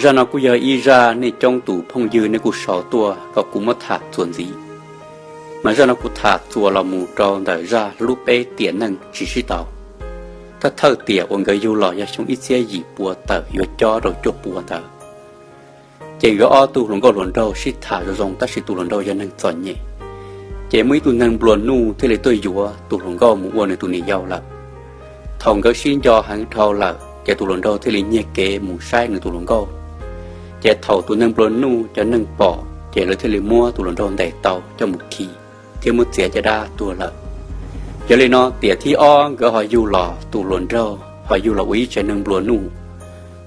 Zaj no kuj yog ib zaj nej coob tus phooj ywg nej kuj sau tuaj kom kuv muab tham txuas ntxiv. Mas zaj no kuv tham txuas los mus rau ntawm zaj hlub peb tiam neej tsis sib tau. Thawj thawj tiam uas nkawd yug los yog xyoo ib txhiab yim pua tawm yuav cob rau cuaj pua ntawd. Ces nkawd ob tug hluas nkauj hluas nraug sib tham zoo zoo tab sis tus hluas nraug yog neeg txom nyem. Ces muaj ib tug neeg nplua nuj thiaj li tuaj yuav tus hluas nkauj mus ua nws tus niam yau lawm. Thaum nkawd sib nco heev dhau lawm ces tus hluas nraug thiaj li nyiag kev mus saib nws tus hluas nkauj. Ces thaum tus neeg nplua nuj cov neeg pom ces lawv thiaj li muab tus hluas nraug ntes tau coj mus khi thiab muab txiav caj dab tuag lawm. Yog li no tiam thib ob nkawd ho yug los, tus hluas nraug ho yug los ua ib tsev neeg nplua nuj,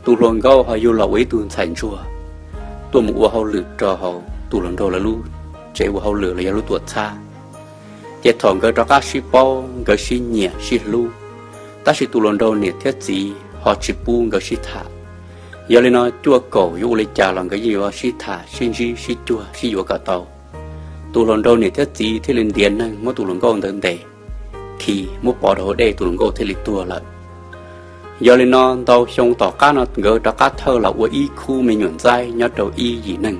tus hluas nkauj ho yug los ua ib tug ntxhais ntsuag tuaj mus ua hauj lwm rau hauv tus hluas nraug lawv lub tsev ua hauj lwm los yog lub tuam txhab. Ces thaum nkawd rov qab sib paub nkawd sib nyiam sib hlub, tab sis tus hluas nraug niam thiab txiv ho tsis pub nkawd sib tham. Yog li no cuaj kaum yuav ua li cas los nkawd yeej yuav sib tham sib ntsib sib cuag sib yuav kom tau. Tus hluas nraug niam thiab txiv thiaj li ntiav neeg muab tus hluas nkauj ntawd ntes, khi muab pov rau hauv dej tus hluas nkauj thiaj li tuag lawm. Yog li no ntau xyoo tom qab no nkawd rov qab thawj los ua ib khub me nyuam ntxaib nyob rau ib yim neeg,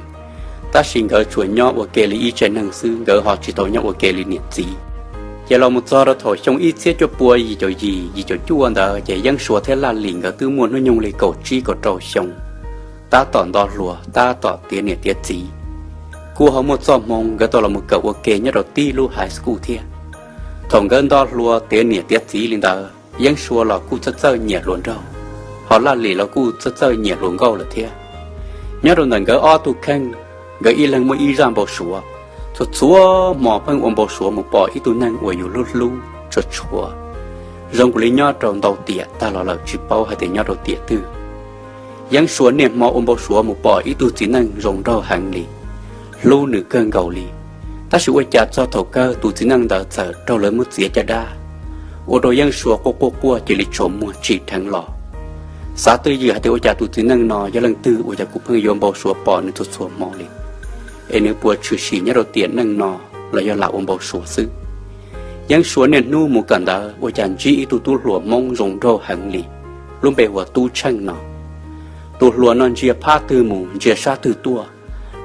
tab sis nkawd tsuas nyob ua ke li ib tsev neeg xwb, nkawd ho tsis tau nyob ua ke li niam txiv. Ces los mus txog rau thaum xyoo ib txhiab cuaj pua yim caum yim yim caum cuaj ntawd ces Yeeb Suav thiab Laj Lim nkawd twb muaj hnub nyoog li kaum tsib kaum rau xyoo, tab tom nto hluas tab tom tiav niam tiav txiv. Kuj ho muaj txoj hmoo nkawd tau los mus kawm ua ke nyob rau tib lub high school thiab. Thaum nkawd nto hluas tiav niam tiav txiv li ntawd Yeeb Suav los kuj txawj txawj nyiam hluas nraug, ho Laj Lim los kuj txawj txawj nyiam hluas nkauj lawm thiab. Nyob rau ntawm nkawd ob tug kheej, nkawd ib leeg muaj ib zaj npau suav. Txhua txhua hmo pheej ua npau suav mus pom ib tug neeg uas yus hlub hlub tshua tshua, zoo nkaus li nyob rau ntau tiam tag los lawm tsis paub hais tias nyob rau tiam twg. Yeeb Suav niaj hmo ua npau suav mus pom ib tug txiv neej zoo nraug heev li, hlub nws kawg nkaus li, tab sis ua cas txog thaum kawg tus txiv neej ntawd txawm raug lawv muab txiav caj dab, ua rau Yeeb Suav quaj quaj quaj cia li tsaus muag tsim dheev los. Xav twj ywm hais tias ua cas tus txiv neej no yog leej twg ua cas kuv pheej yuav npau suav pom nws txhua txhua hmo li, es nws puas tshwm sim nyob rau tiam neej no los yog lam ua npau suav xwb. Yeeb Suav niaj hnub mus kawm ntawv ua cas ntsib ib tug tub hluas Hmoob zoo nraug heev li, lub npe hu ua Tub Tsheej no. Tus hluas no ntsia phab twg mus ntsia sab twg tuaj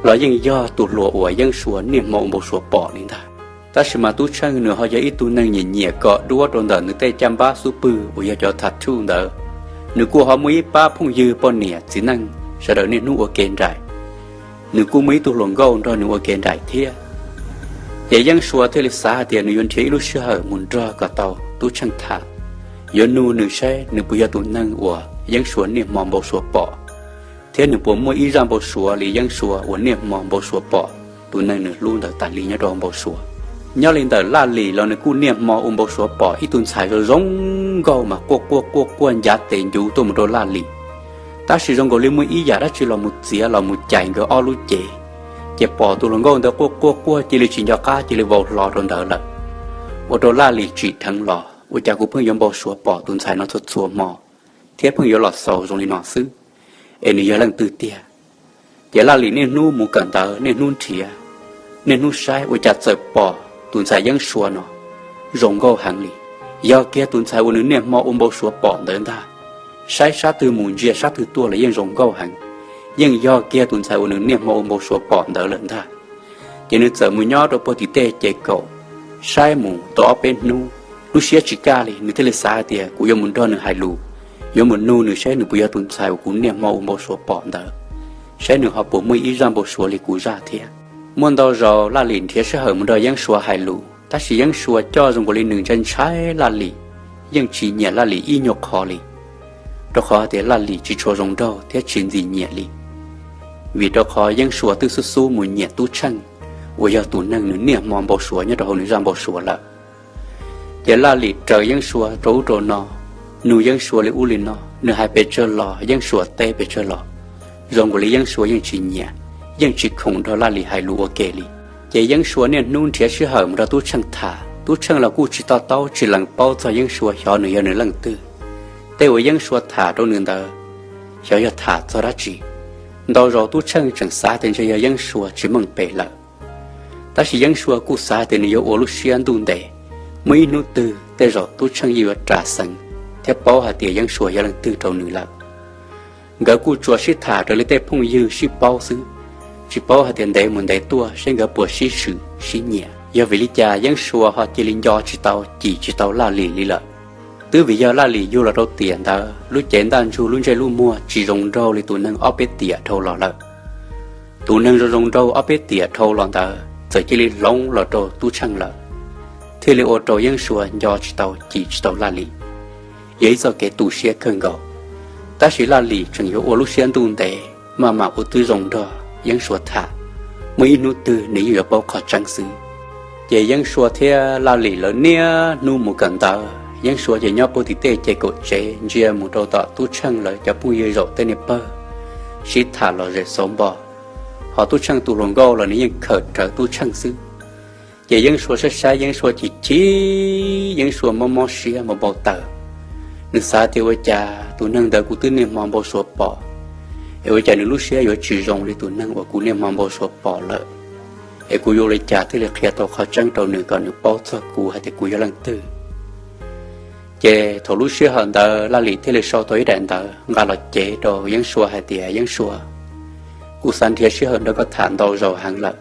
los yeej yog tus hluas uas Yeeb Suav niaj hmo ua npau suav pom li ntag. Tab sis mas Tub Tsheej nws ho yog ib tug neeg nyiam nyiam kom duab rau ntawm nws tej caj npab xub pwg uas yog cov tattoo ntawd. Nws kuj ho muaj ib pab phooj ywg poj niam txiv neej sawv daws niaj hnub ua ke nraim. Nws kuj muaj ib tug hluas nkauj nrog nws ua ke nraim thiab. Ces Yeeb Suav thiaj li xav hais tias nws yuav nrhiav ib lub sij hawm mus nrog kom tau Tub Tsheej tham, yuav nug nws saib nws puas yog tus neeg uas Yeeb Suav niaj hmo npau suav pom, thiab nws puas muaj ib zaj npau suav li Yeeb Suav uas niaj hmo npau suav pom tus neeg nws hlub ntawd tas li nyob rau npau suav. Nyob li ntawm Laj Lim los nws kuj niaj hmo ua npau suav pom ib tug ntxhais zoo zoo nkauj mas quaj quaj quaj quaj ncav tes ncuv tuaj mus rau Laj Lim. Tab sis zoo nkaus li muaj ib yam dab tsi los mus txiav los mus cais nkawd ob lub cev, ces pom tus hluas nkauj ntawd quaj quaj quaj cia li tsis nco qab cia li vau hlo rau ntawd lawm. Ua rau Laj Lim tsim dheev los ua cas kuv pheej yuav npau suav pom tus ntxhais no txhua txhua hmo, thiab pheej yuav los xaus zoo li no xwb, es nws yog leej twg tiag? Ces Laj Lim niaj hnub mus kawm ntawv, niaj hnub nrhiav, niaj hnub saib ua cas txawm pom tus ntxhais Yeeb Suav no zoo nkauj heev li, yog kiag tus ntxhais uas nws niaj hmo ua npau suav pom ntawd ntag. Saib sab twg mus ntsia sab twg tuaj los yeej zoo nkauj heev, yeej yog kiag tus ntxhais uas nws niaj hmo ua npau suav pom ntawd lawm ntag. Ces nws txawm mus nyob rau puag tim tej ces kaum, saib mus tau ob peb hnub, lub siab tsis kaj li, nws thiaj li xav hais tias kuv yuav mus nrog nws hais lus, yuav mus nug nws saib nws puas yog tus ntxhais uas kuv niaj hmo ua npau suav pom ntawd, saib nws ho puas muaj ib zaj npau suav li kuv zaj thiab. Muaj ntau zaus Laj Lim nrhiav sij hawm mus nrog Yeeb Suav hais lus, tab sis Yeeb Suav coj zoo nkaus li nws ntshai ntshai Laj Lim, yeej tsis nyiam Laj Lim ib nyuag qho li, rau qhov hais tias Laj Lim tsis tshua zoo nraug thiab tsis ntxim nyiam li. Vim rau qhov Yeeb Suav twb xub xub mus nyiam Tub Tsheej, uas yog tus neeg nws niaj hmo npau suav nyob rau hauv nws zaj npau suav lawm. Ces Laj Lim raws Yeeb Suav rau ub rau no, nug Yeeb Suav li ub li no, nws hais pes tsawg los Yeeb Suav teb pes tsawg los, zoo nkaus li Yeeb Suav yeej tsis nyiam, yeej tsis khoom nrog Laj Lim hais lus ua ke li. Ces Yeeb Suav niaj hnub nrhiav sij hawm mus nrog Tub Tsheej tham, Tub Tsheej los kuj tsis to taub tsis lees paub txog Yeeb Suav xyov nws yog nws leej twg, tej uas Yeeb Suav tham rau nws ntawd xyov yog tham txog dab tsi. Ntau zaus Tub Tsheej tseem xav tias ntshe yog Yeeb Suav tsis meej pem lawm. Tab sis Yeeb Suav kuj xav tias nws yuav ua lub siab ntuj ntev, muaj ib hnub twg tej zaum Tub Tsheej yeej yuav ras xeev thiab paub hais tias Yeeb Suav yog leej twg rau nws lawm. Nkawd kuj tsuas sib tham raws li tej phooj ywg sib paub xwb, tsis paub hais tias ntev mus ntev tuaj seb nkawd puas sib swm sib nyiam. Yog vim li cas Yeeb Sua ho cia li nco tsis tau cim tsis tau Laj Lim li lawm? Twb vim yog Laj Lim yug los rau tiam ntawd lub cev ntaj ntsug lub ntsej lub muag tsis zoo nraug li tus neeg ob peb tiam dhau los lawm. Tus neeg zoo zoo nraug ob peb tiam dhau los ntawd txawm cia li hloov los rau Tub Tsheej lawm, thiaj li ua rau Yeeb Sua nco tsis tau cim tsis tau Laj Lim. Yog ib txoj kev tu siab kawg nkaus. Tab sis Laj Lim tseem yuav ua lub siab ntuj ntev maj mam ua tib zoo nrog Yeeb Sua tham, muaj ib hnub twg nws yeej yuav paub qhov tseeb xwb. Ces Yeeb Sua thiab Laj Lim lawv niaj hnub mus kawm ntawv. Yeeb Sua ces nyob puag tim tej ces kaum tsev ntsia mus rau tom Tub Tsheej lawv cov phooj ywg zaum tej niag pawg, sib tham los zem xauv npo. Ho Tub Tsheej tus hluas nkauj los nws yeej khawm rawv Tub Tsheej xwb. Ces Yeeb Sua saib saib Yeeb Sua chim chim, Yeeb Sua mob mob siab npau npau taws. Nws xav tias ua cas tus neeg ntawd kuv twb niaj hmo npau suav pom, es ua cas nws lub siab yuav tsis zoo li tus neeg uas kuv niaj hmo npau suav pom lawm? Es kuv yuav ua li cas thiaj li qhia tau qhov tseeb rau nws kom nws paub txog kuv hais tias kuv yog leej twg? Ces thaum lub sij hawm ntawd Laj Lim thiaj li sau tau ib daim ntawv nqa los cev rau Yeeb Sua hais tias, Yeeb Sua, kuv xav nrhiav sij hawm nrog koj tham ntau zaus heev lawm,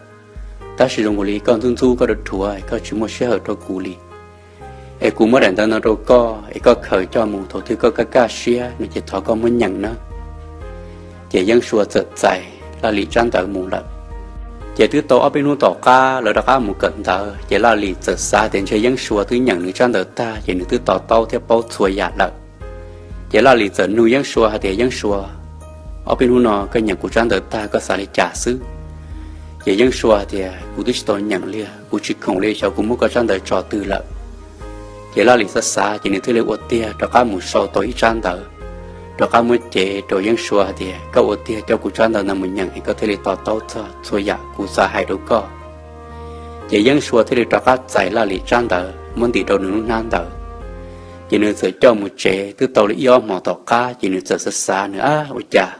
tab sis zoo li koj ntxub ntxub koj rau dhuav koj tsis muaj sij hawm rau kuv li. Es kuv muab daim ntawv no rau koj es koj khaws coj mus, thaum twg koj kaj kaj siab no ces thov koj muab nyeem nawb. Ces Yeeb Sua txawm txais Laj Lim tsab ntawv mus lawm. Ces twb tau ob peb hnub tom qab lawv rov qab mus kawm ntawv, ces Laj Lim txawm xav tias ntshe Yeeb Sua twb nyeem nws tsab ntawv tag ces nws twb to taub thiab paub txhua yam lawm. Ces Laj Lim txawm nug Yeeb Sua hais tias, Yeeb Sua, ob peb hnub no koj nyeem kuv tsab ntawv tag koj xav li cas xwb? Ces Yeeb Sua hais tias, kuv twb tsis tau nyeem li, kuv tsis khoom li, xyov kuv muab koj tsab ntawv tso twg lawm. Ces Laj Lim xav xav ces nws thiaj li ua tiag rov qab mus sau tau ib tsab ntawv, rov qab muab cev rau Yeeb Sua hais tias, koj ua tiag coj kuv tsab ntawv no mus nyeem es koj thiaj li to taub txog txhua yam kuv xav hais rau koj. Ces Yeeb Sua thiaj li rov qab txais Laj Lim tsab ntawv muab ntim rau nws lub hnab ntawd. Ces nws txawm coj mus tsev, twb tau li ib ob hmos tom qab ces nws txawm xav xav, nws, ab, ua cas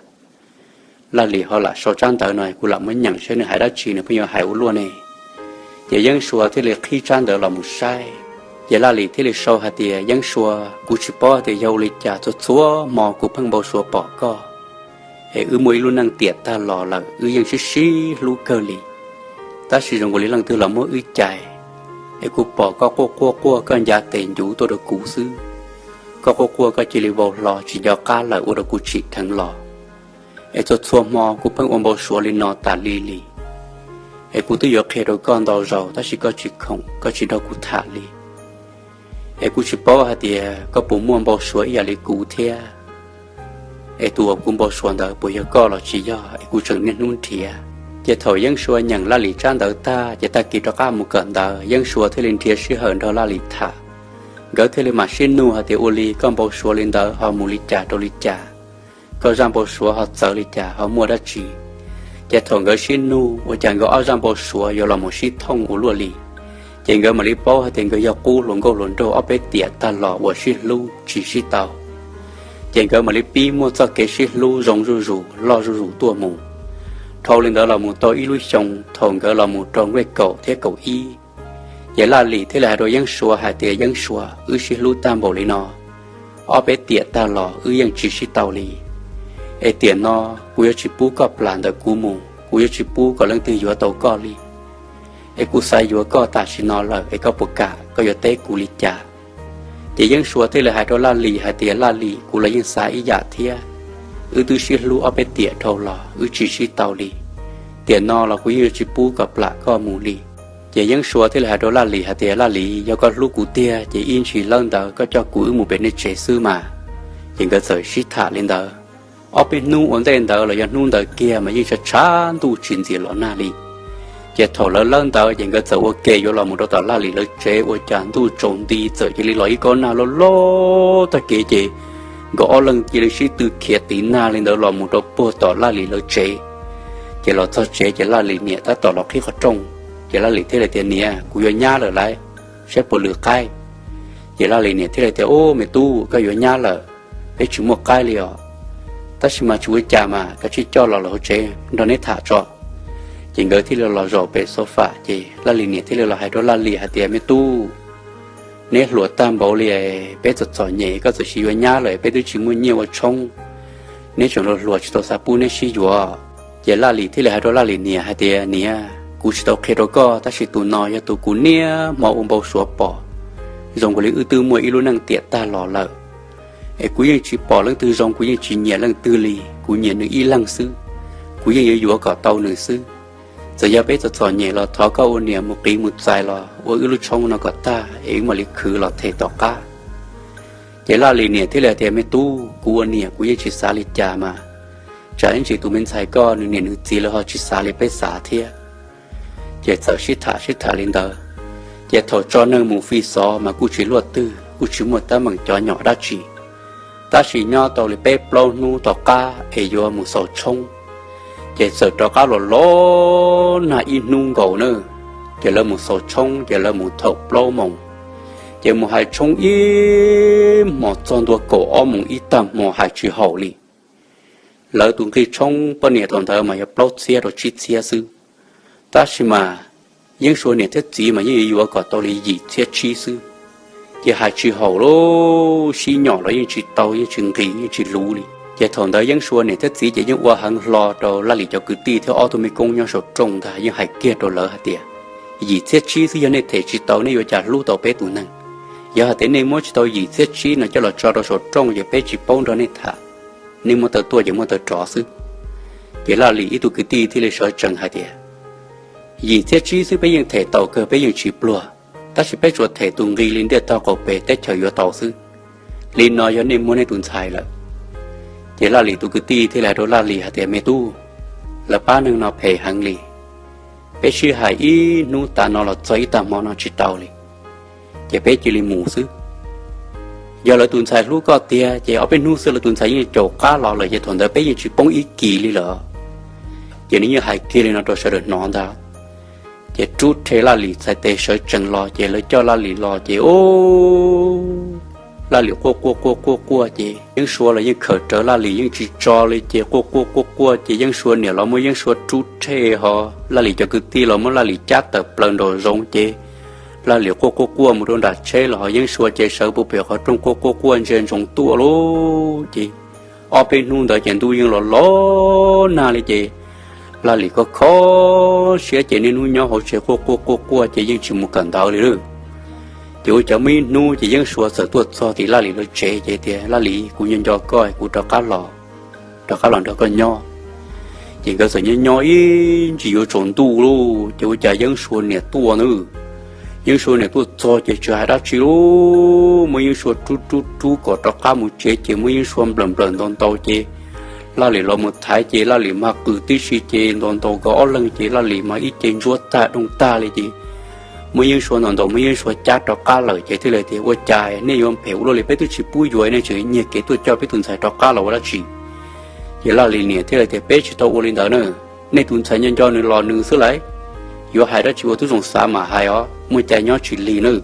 Laj Lim ho lam sau tsab ntawv no, kuv lam muab nyeem saib nws hais dab tsi, nws pheej yuav hais ua luaj ne. Ces Yeeb Sua thiaj li qhib tsab ntawv los mus saib. Ces Laj Lim thiaj li sau hais tias, Yeeb Sua, kuv tsis paub hais tias yog ua li cas txhua txhua hmo kuv pheej npau suav pom koj, es wb muaj ib lub neej tiam tag los lawm wb yeej sib sib hlub kawg li. Tab sis zoo li leej twg los muab wb cais, es kuv pom koj quaj quaj quaj koj ncav tes ncuv tuaj rau kuv xwb. Koj quaj quaj koj cia li vau hlo tsis nco qab lawm ua rau kuv tsim dheev los. Es txhua txhua hmo kuv pheej ua npau suav li no tas li li. Es kuv twb yuav qhia rau koj ntau zaus tab sis koj tsis khoom, koj tsis nrog kuv tham li. Es kuv tsis paub hais tias koj puas muaj npau suav ib yam li kuv thiab, es tus uas kuv npau suav ntawd puas yog koj los tsis yog, es kuv tseem niaj hnub nrhiav. Ces thaum Yeeb Sua nyeem Laj Lim tsab ntawv tag ces tag kis rov qab mus kawm ntawv, Yeeb Sua thiaj li nrhiav sij hawm nrog Laj Lim tham. Nkawd thiaj li mam sib nug hais tias, ua li koj npau suav li ntawd ho mus li cas rau li cas, koj zaj npau suav ho txawv li cas ho muaj dab tsi. Ces thaum nkawd sib nug ua cas nkawd ob zaj npau suav yuav los mus sib thooj ua luaj li. Ces nkawd mam li paub hais tias nkawd yog qub hluas nkauj hluas nraug ob peb tiam tag los uas sib hlub tsis sib tau. Ces nkawd mam li pib muaj txoj kev sib hlub zoo zuj zus loj zuj zus tuaj mus. Dhau li ntawd los mus tau ib lub xyoo, thaum nkawd los mus rau nqe kaum thiab kaum ib, ces Laj Lim thiaj li hais rau Yeeb Sua hais tias, Yeeb Sua, wb sib hlub tag npaum li no, ob peb tiam tag los wb yeej tsis sib tau li. Es tiam no kuv yuav tsis pub koj plam ntawm kuv mus, kuv yuav tsis pub kom leej twg yuav tau koj li. Es kuv xav yuav koj tam sim no lawm, es koj puas kam, koj yuav teb kuv li cas? Ces Yeeb Sua thiaj li hais rau Laj Lim hais tias, Laj Lim, kuv los yeej xav ib yam thiab. Wb twb sib hlub ob peb tiam dhau los wb tsis sib tau li. Tiam no los kuv yeej yuav tsis pub kom plam koj mus li. Ces Yeeb Sua thiaj li hais rau Laj Lim hais tias, Laj Lim, yog koj hlub kuv tiag ces ib ntsis lawb ntawd koj coj kuv wb mus pem nej tsev xwb mas. Ces nkawd txawm sib tham li ntawd. Ob peb hnub ua ntej ntawd los yog hnub ntawd kiag mas yeej tshav tshav ntuj tsis ntxim los nag li. Ces thaum lawv lawb ntawd ces nkawd txawm ua ke yuav los mus rau tom Laj Lim lawv tsev, ua cas ntuj tsaus nti txawm cia li los ib kob nag loj loj tag kev ces nkawd ob leeg cia li sib tw khiav tiv nag li ntawd los mus rau puag tom Laj Lim lawv tsev. Ces los txog tsev ces Laj Lim niam tab tom los qhib qhov rooj. Ces Laj Lim thiaj li tias, Niam, kuv yuav nyab lawm lauj, saib puas lwm qaib. Ces Laj Lim niam thiaj li tias, Ub, me tub, koj yuav nyab lawm, peb tsis muaj qaib li os. Tab sis mas tsis ua cas mas, kav tsij coj los lawm hauv tsev nrog neb tham tso. Ces nkawd thiaj li los zaum pem sofa, ces Laj Lim niam thiaj li los hais rau Laj Lim hais tias, Me tub, neb hluas tag npaum li, peb txom txom nyem, koj txawm sis yuav nyab lawm, peb twb tsis muaj nyiaj ua tshoob. neb tseem hluas hluas tsis tau xav pub neb sib yuav. Ces Laj Lis thiaj li hais rau Laj Lis niam hais tias, Niam, kuv tsis tau qhia rau koj, tab sis tus no yog tus kuv niaj hmo ua npau suav pom zoo nkaus li wb twb muaj ib lub neej tiam tag los lawm, es kuv yeej tsis pom leej twg zoo, kuv yeej tsis nyiam leej twg li, kuv nyiam nws ib leeg xwb. Kuv yeej yuav yuav kom tau nws xwb. Txawm yog peb txom txom nyem los thov koj ua niam mus qiv mus txais los ua wb lub tshoob no kom tag es wb mam li khwv los them tom qab. Ces Laj Lis niam thiaj li hais tias, Me tub, kuv ua niam kuv yeej tsis xav li cas mas, tsam ib ntsis tus me ntxhais koj nws niam nws txiv lawv ho tsis xav li peb xav thiab. Ces txawm sib tham sib tham li ntawd, ces thaum tso neeg mus fi xov mas kuj tsis luaj twg, kuj tsis muaj teeb meem cov nyom dab tsi. Tab sis nyob tau li peb plaub hnub tom qab es yuav mus xaus tshoob, ces txawm rov qab los los nag ib hnub nkaus na. Ces lawv mus xaus tshoob ces lawv mus thaum plaub moos, ces mus hais tshoob ib hmos txog ntua kaum ob moos ib tag hmo hais tsis haum li. Lawv tus nqi tshoob poj niam thaum ntawd mas yog plaub txhiab rau tsib txhiab xwb, tab sis mas Yeeb Sua niam thiab txiv mas yeej yuav yuav kom tau li yim txhiab tsib xwb. Ces hais tsis haum li, sib nyom los yeej tsis tau, yeej tsis nqis yeej tsis luv li. Ces thaum ntawd Yeeb Sua niam thiab txiv ces yeej ua heev hlo rau Laj Lis cov kwv tij thiab ob tug mej koob nyob saum rooj ntag, yeej hais kiag rau lawv hais tias, Yim txhiab tsib xwb yog nej them tsis tau nej yuav cas hlub tau peb tus neeg? Yog hais tias nej muab tsis tau yim txhiab tsib no coj los tso rau saum rooj ces peb tsis paub nrog nej tham, nej muaj taw tuaj ces muaj taw rov xwb. Ces Laj Lis ib tug kwv tij thiaj li sawv tsees hais tias, Yim txhiab tsib xwb peb yeej them tau kawg, peb yeej tsis pluag, tab sis peb tsuas them tus nqi li ntiaj tog qaum pem teb chaws yuav tau xwb. Li no yog nej muab nej tus ntxhais lawm. Ces Laj Lis tus kwv tij thiaj li hais rau Laj Lis hais tias, Me tub, lawv pab neeg no phem heev li, peb sib hais ib hnub tas no los txog ib tag hmo no tsis tau li, ces peb cia li mus xwb. Yog lawv tus ntxhais hlub koj tiag ces ob peb hnub xwb lawv tus ntxhais yeej caum qab los lawm, ces thaum ntawd peb yeej tsis poob ib kis li lawm. Ces nws yeej hais kiag li no rau sawv daws hnov ntag. Ces rub rhe Laj Lis txhais tes sawv tsees los ces lawv coj Laj Lis los ces, o, Laj Lis quaj quaj quaj quaj quaj ces Yeeb Sua los yeej khawm rawv Laj Lis yeej tsis tso li ces quaj quaj quaj quaj ces Yeeb Sua niam los muab Yeeb Sua rub rhe ho Laj Lis cov kwv tij los muab Laj Lis cab tawm plaws nraum zoov ces Laj Lis quaj quaj quaj mus rau nram tsheb los ho Yeeb Sua ces sawv puag pem qhov rooj quaj quaj quaj ntsia ntsoov tuaj lauj. Ces ob peb hnub ntawd ces ntuj yeej los los nag li ces Laj Lis kho kho siab ces niaj hnub nyob hauv tsev quaj quaj quaj quaj ces yeej tsis mus kawm ntawv li lawm. Ces ua cas muaj ib hnub ces Yeeb Sua txawm tuaj txog tim Laj Lis lawv tsev ces tias, Laj Lis, kuv nco nco koj, kuv rov qab los, rov qab los nrog koj nyob. Ces nkawd txawm nyob nyob ib ntsis yuav tsaus ntuj lauj, ces ua cas Yeeb Sua niam tuaj na. Yeeb Sua niam tuaj txog ces tsis hais dab tsi lauj, muab Yeeb Sua rub rub rub kom rov qab mus tsev ces muab Yeeb Sua nplawm nplawm ntau ntau ces Laj Lis los mus thaiv ces Laj Lis mas qw tib si ces ntau ntau nkawd ob leeg ces Laj Lis mas ib ce ntsuab tag doog tag li ces muab Yeeb Sua ntau ntau muab Yeeb Sua cab rov qab lawm ces thiaj li tias, Ua cas nej yuav phem ua luaj li, peb twb tsis pub yuav nej tseem nyiag kev tuaj coj peb tus ntxhais rov qab los ua dab tsi? Ces Laj Lis niam thiaj li tias, Peb tsis tau ua li ntawd na, nej tus ntxhais nco nco nws los nws xwb lauj. Yuav hais dab tsi ua tib zoo xav mam hais os, muaj cai nyob tsis lig nawb.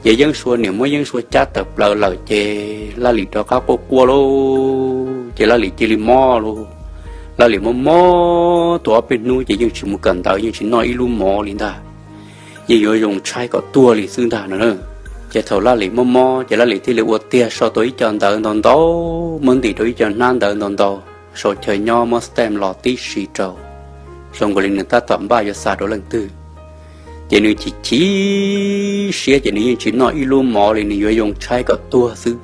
Ces Yeeb Sua niam muab Yeeb Sua cab tawm plaws lawm ces Laj Lis rov qab quaj quaj lauj, ces Laj Lis cia li mob lauj. Laj Lis mob mob tau ob peb hnub ces yeej tsis mus kawm ntawv, yeej tsis noj ib lub mov li ntag, yeej yuav zoo tshaib kom tuag li xwb ntag no na. Ces thaum Laj Lis mob mob ces Laj Lis thiaj li ua tiag sau tau ib co ntawv ntau ntau, muab ntim rau ib co hnab ntawv ntau ntau, sau chaw nyob muab stamp los tib si rau, zoo nkaus li nws tab tom npaj yuav xa rau leej twg. Ces nws chim chim siab ces nws yeej tsis noj ib lub mov li, nws yuav yoo tshaib kom tuag xwb.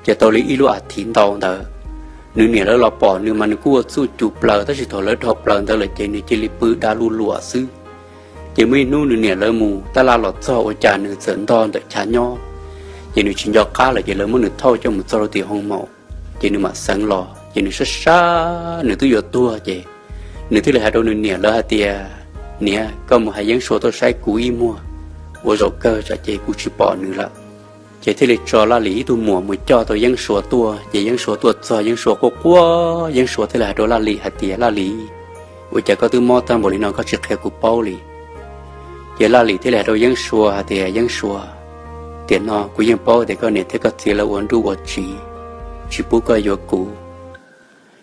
Ces tau li ib lub as thiv ntau ntawd, nws niam lawv los pom nws mas nws kuj ua txuj cum plaws, tab sis thaum lawv dhau plaws ntawd lawm ces nws cia li pw da luj luam xwb. Ces muaj ib hnub nws niam lawv mus tab laj los txog ua cas nws txawm ntog ntawm chav nyob, ces nws tsis nco qab lawm ces lawv muab nws thauj coj mus txog rau tim hoo maum, ces nws mam xeev los ces nws sab sab nws twb yuav tuag ces nws thiaj li hais rau nws niam lawv hais tias, Niam, koj mus hais Yeeb Sua tuaj saib kuv ib muag, ua zaum kawg tsam ces kuv tsis pom nws lawm. Ces thiaj li tso Laj Lis ib tug muam mus coj tau Yeeb Sua tuaj, ces Yeeb Sua tuaj txog Yeeb Sua quaj quaj, Yeeb Sua thiaj li hais rau Laj Lis hais tias, Laj Lis, ua cas koj twb mob tag npaum li no koj tsis qhia kuv paub li? Ces Laj Lis thiaj li hais rau Yeeb Sua hais tias, Yeeb Sua, tiam no kuv yeej paub tias koj niam thiab koj txiv lawv ua nruj ua tsiv, tsis pub koj yuav kuv.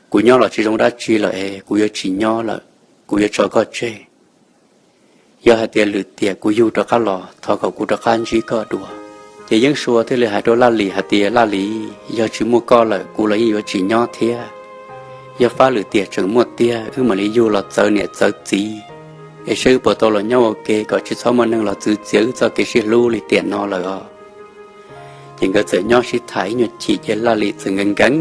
Kuv nyob los tsis zoo dab tsi lawm es kuv yuav tsis nyob lawm, kuv yuav tso koj tseg. Yog hais tias lwm tiam kuv yug rov qab los thov kom kuv rov qab ntsib koj dua. Ces Yeeb Sua thiaj li hais rau Laj Lim hais tias, Laj Lim, yog tsis muaj koj lawm kuv los yeej yuav tsis nyob thiab. Yog fab lwm tiam tseem muaj tiag wb mam li yug los txawv niam txawv txiv, es saib wb puas tau los nyob ua ke kom tsis txhob muaj neeg los txwv txiav wb txoj kev sib hlub li tiam no lawm os. Ces nkawd txawm nyob sib tham ib nyuag chim ces Laj Lim txawm nkees nkees,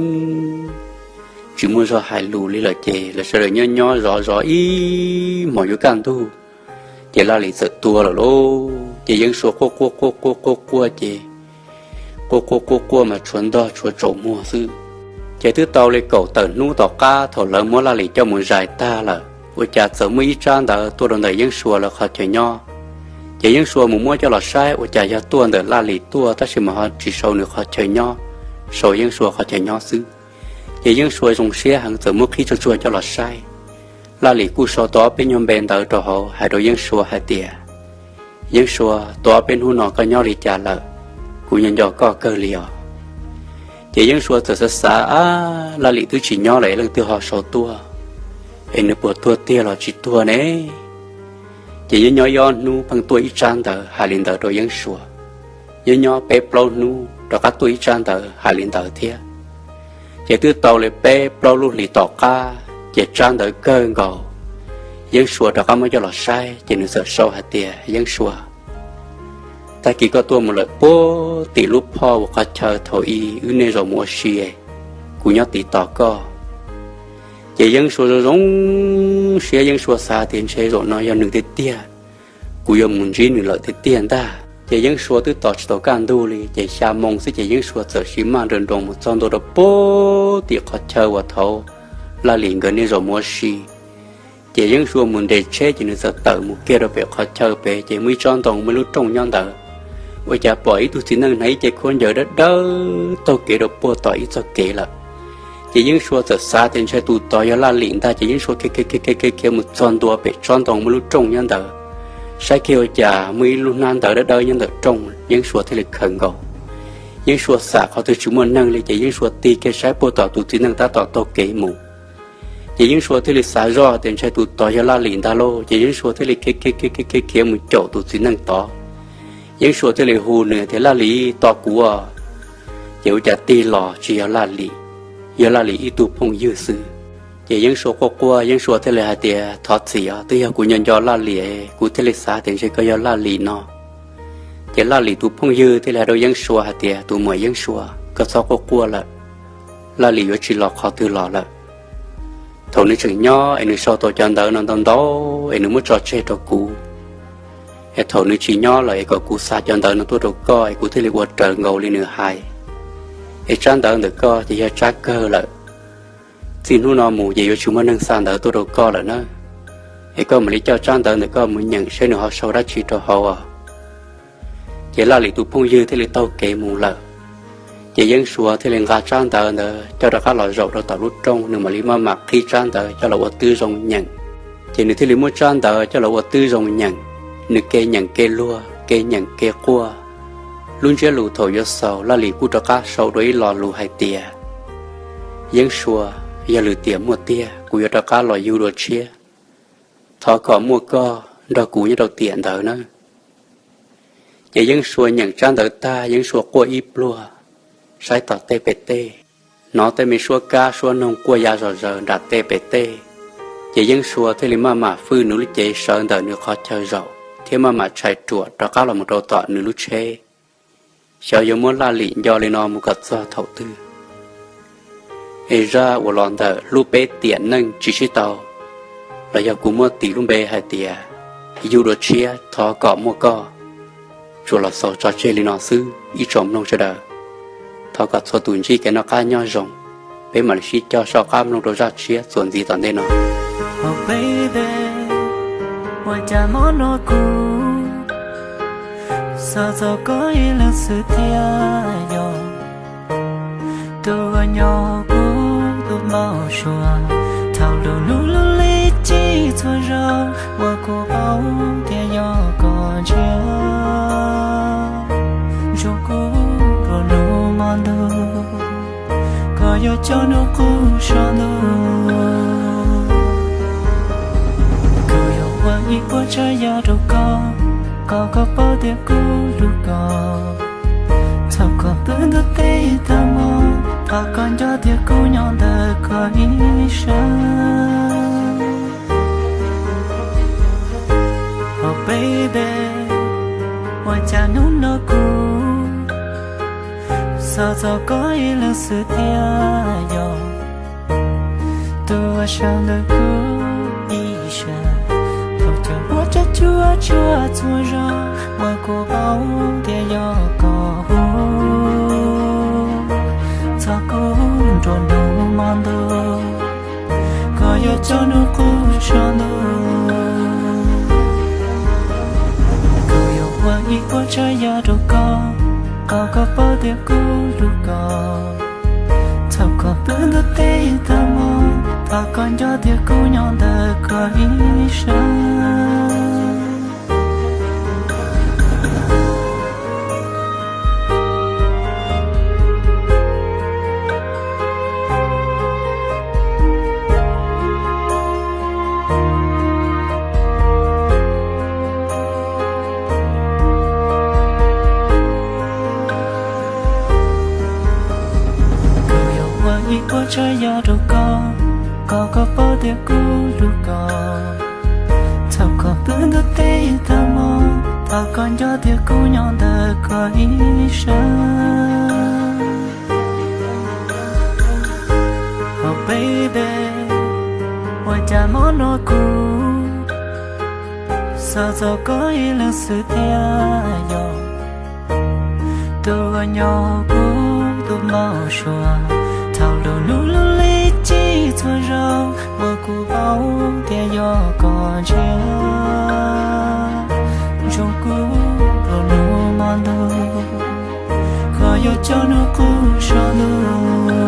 tsis muaj zog hais lus li lawm ces lawv sawv daws nyob nyob zov zov ib hmos yuav kaj ntug, ces Laj Lim txawm tuag lawm lauj. Ces Yeeb Sua quaj quaj quaj quaj quaj quaj ces quaj quaj quaj quaj mas tshuav ntog tshuav tsaus muag xwb. Ces twb tau li kaum tawm hnub tom qab thaum lawv muab Laj Lim coj mus zais tag lawm, ua cas txawm muaj ib tsab ntawv tuaj rau ntawm Yeeb Sua lawv qhov chaw nyob. Ces Yeeb Sua mus muab coj los saib ua cas yog tuaj ntawm Laj Lim tuaj tab sis mas ho tsis sau nws qhov chaw nyob, sau Yeeb Sua qhov chaw nyob xwb. Ces Yeeb Sua zoo siab heev txawm muab qhib tsuag tsuag coj los saib. Laj Lim kuj sau tau ob peb nyuag npe ntawv rau hauv hais rau Yeeb Sua hais tias, Yeeb Sua, tau ob peb hnub no koj nyob li cas lawm? Kuv nco nco koj kawg li os. Ces Yeeb Sua txawm xav xav, Ab, Laj Lim twb tsis nyob lawm es leej twg ho sau tuaj? Es nws puas tuag tiag los tsis tuag ne? Ces nyob nyob ib ob hnub pheej tuaj ib tsab ntawv hais li ntawd rau Yeeb Sua. Nyob nyob peb plaub hnub rov qab tuaj ib tsab ntawv hais li ntawd thiab. Ces twb tau li peb plaub lub hlis tom qab ces tsab ntawv kawg nkaus, Yeeb Sua rov qab muab coj los saib ces nws txawm sau hais tias, Yeeb Sua, tag kis koj tuaj mus lawm puag tim lub phoj uas qhov chaw thaum ub wb nej zaum mus ua si, kuv nyob tiv tos koj. Ces Yeeb Sua zoo zoo siab, Yeeb Sua xav tias ntshe zaum no yog nws tiag tiag, kuv yuav mus ntsib nws lawm tiag tiag ntag. Ces Yeeb Sua twb tos tsis tau kaj ntug li ces xya moo xwb ces Yeeb Sua txawm siv maj nrawm nroos mus txog ntua rau puag tim qhov chaw uas thaum ub Laj Lim nkawd nej zaum mus ua si. Ces Yeeb Sua mus nres tsheb ces nws txawm tawm mus kiag rau pem qhov chaw pem ces muaj ib tsob ntoo muaj ib lub rooj nyob ntawd. Ua cas pom ib tug txiv neej hnav ib ce khaub ncaws dawb dawb taug kev rau puag tom ib txoj kev lawm. Ces Yeeb Sua txawm xav tias ntshe tus tod yog Laj Lim ntag ces Yeeb Sua khiav khiav khiav khiav khiav mus txog ntua pem tsob ntoo muaj lub rooj nyob ntawd. Saib kiag ua cas muaj ib lub hnab ntawv dawb dawb nyob ntawm rooj, Yeeb Sua thiaj li khaws nkaus. Yeeb Sua xam qhov twg tsis muaj neeg li ces Yeeb Sua tig kiag saib puag tom tus txiv neej tab tom taug kev mus. Ces Yeeb Sua thiaj li xav zoj tias ntshe tus tod yog Laj Lim ntag lauj, ces Yeeb Sua thiaj li khiav khiav khiav khiav khiav khiav mus caum tus txiv neej tod. Yeeb Sua thiaj li hu nws tias, Laj Lim, tos kuv os. Ces ua cas tig los tsis yog Laj Lim, yog Laj Lim ib tug phooj ywg xwb. Ces Yeeb Sua quaj quaj, Yeeb Sua thiaj li hais tias, Thov txim os, twb yog kuv nco nco Laj Lim, kuv thiaj li xav tias ntshe koj yog Laj Lim no. Ces Laj Lim tus phooj ywg thiaj li hais rau Yeeb Sua hais tias, Tus muam Yeeb Sua, koj txhob quaj quaj lawm, Laj Lim yuav tsis los qhov twg los lawm. Thaum nws tseem nyob es nws sau tau cov ntawv no ntau ntau es nws muab tso tseg rau kuv. Es thaum nws tsis nyob lawm es kom kuv xa cov ntawv no tuaj rau koj es kuv thiaj li ua raws nkaus li nws hais. Es tsab ntawv ntawm koj ces yog tsab kawg lawm. Txij hnub no mus ces yuav tsis muaj neeg xa ntawv tuaj rau koj lawm na. Es koj mam li coj tsab ntawv ntawm koj mus nyeem seb nws ho sau dab tsi rau hauv os. Ces Laj Lim tus phooj ywg thiaj li taug kev mus lawm. Ces Yeeb Sua thiaj li nqa tsab ntawv ntawd coj rov qab los zaum rau tom lub rooj, nws mam li maj mam qhib tsab ntawv coj los ua tib zoo nyeem. Ces nws thiaj li muab tsab ntawv coj los ua tib zoo nyeem. Nws ke nyeem ke luag, ke nyeem ke quaj. Lub ntsiab lus thaum yuav xaus, Laj Lim kuj rov qab sau dua ib lo lus hais tias, Yeeb Sua, yog lwm tiam muaj tiag kuv yuav rov qab los yug dua tshiab. Thov kom muaj koj nrog kuv nyob rau tiam ntawd nawb. Ces Yeeb Sua nyeem tsab ntawv tag, Yeeb Sua quaj ib pluag, saib tom tej pem tej, hnov tej me suab kab suab noog quaj ya zom zaws nram tej pem tej. Ces Yeeb Sua thiaj li maj mam fwj nws lub cev sawv ntawm nws qhov chaw zaum thiab maj mam tshais ruam rov qab los mus rau tom nws lub tsheb, xyov yuav muab Laj Lim nco li no mus kom txog thaum twg. Es zaj uas los ntawm hlub peb tiam neej tsis sib tau, los yog kuv muab tis lub npe hais tias yug dua tshiab thov kom muaj koj, tsuas los xaus tso tseg li no xwb ib tsoom mloog sawv daws. Thov kom txhua tus ntsib kev noj qab nyob zoo, peb mam li sib coj soj qab mloog rau zaj tshiab txuas ntxiv tom ntej no. Ua cas mob no kuv xav txog koj ib leeg xwb thiab yog tus uas nyob kuv tus npau suav, thaum lub hnub lub lim ci txhua zaus uas kuv paub tias yog koj ntshiab, ntsib kuv rau hnub hmo ntuj, koj yuav coj hnub qub so ntuj. Kuv yuav ua ib puas tsav yam rau koj, kom koj paub tias kuv hlub koj. Nco tias kuv nyob ntawm koj ib sab. Oh baby, ua cas hnub no kuv xav txog koj ib leeg xwb thiab yog tus uas sawv ntawm kuv ib sab. Thaum cov huab cov cua tsuag txhua zog uas kuv paub tias yog koj hu txog kuv nruab hnub hmo ntuj, koj yuav coj hnub qub saum ntuj. Kuv yuav ua ib puas tsav yam rau koj, kom koj paub tias kuv hlub koj. Txhob kom pw ntuj teb tag hmo, thov koj nco tias kuv nyob ntawm koj ib sab. Kuv yuav ua ib puas tsav yam rau koj, kom koj paub tias kuv hlub koj. Txhob kom pw ntuj teb tag hmo, thov koj nco tias kuv nyob ntawm koj ib sab. Oh baby, ua cas hmo no kuv xav txog koj ib leeg xwb thiab yog tus uas nyob kuv tus npau suav. Thaum lub hnub lub lim tsiv txhua zaus uas kuv paub tias yog koj ntshiab, nrog kuv nruab hnub hmo ntuj, koj yuav coj hnub qub saum ntuj.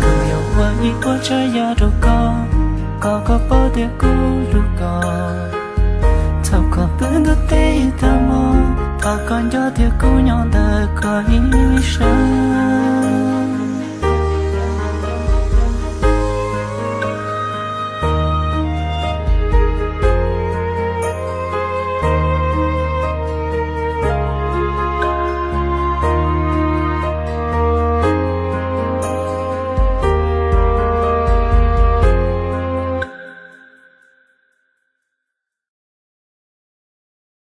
Kuv yuav ua ib puas tsav yam rau koj, kom koj paub tias kuv hlub koj. Txhob kom pw ntuj teb tag hmo, thov koj nco tias kuv nyob ntawm koj